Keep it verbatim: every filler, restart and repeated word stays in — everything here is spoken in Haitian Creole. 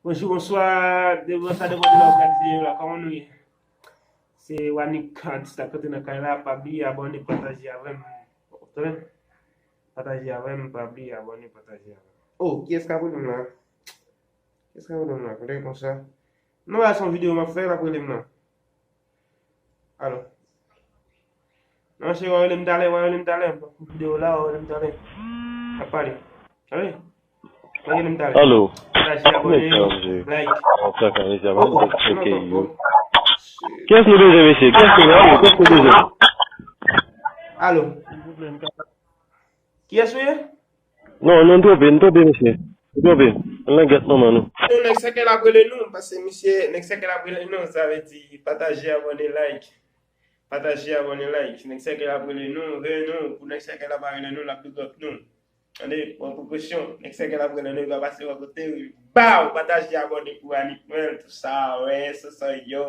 Bonjou, bonswa, devan sa devan de la w gad videyo la, kòman nou ye? Se Wanik Artist la k antre nan kay la, pa bliye abòne, pataje avè m. Tande? Pataje avè m, pa bliye abòne, pataje avè m. Oh, kiyès k ap rele m la? Kiyès k ap rele m la? Kote konsa? Non, la se yon videyo m ap fè, l ap rele m la. Alo. Non, se w a rele m talè, w a rele m talè. Videyo la, w a rele m talè. N ap pale. Tande? W a rele m talè. Alo. Pataje, abòne, like. Oh, oh, oh, oh. Kiyès nou bezwen, mesye? Kiyès nou bezwen? Alo. Kiyès ou ye? Non, non, n twonpe, n twonpe, mesye. N twonpe. Ann nan gèt manman nou. Non, nèg sèkèy la ap rele nou, paske misye, nèg sèkèy la ap rele nou, sa vle di pataje, abòne, like. Pataje, abòne, like. Nèg sèkèy la ap rele nou, rele nou, pou nèg sèkèy la pa rele nou, l ap bigòp nou. Tande, pran prekosyon, nèg sèkèy la ap rele nou, li va pase bò kote, baw, pataje, abòne pou Annie Noël, tout sa, wè, se sa, yo.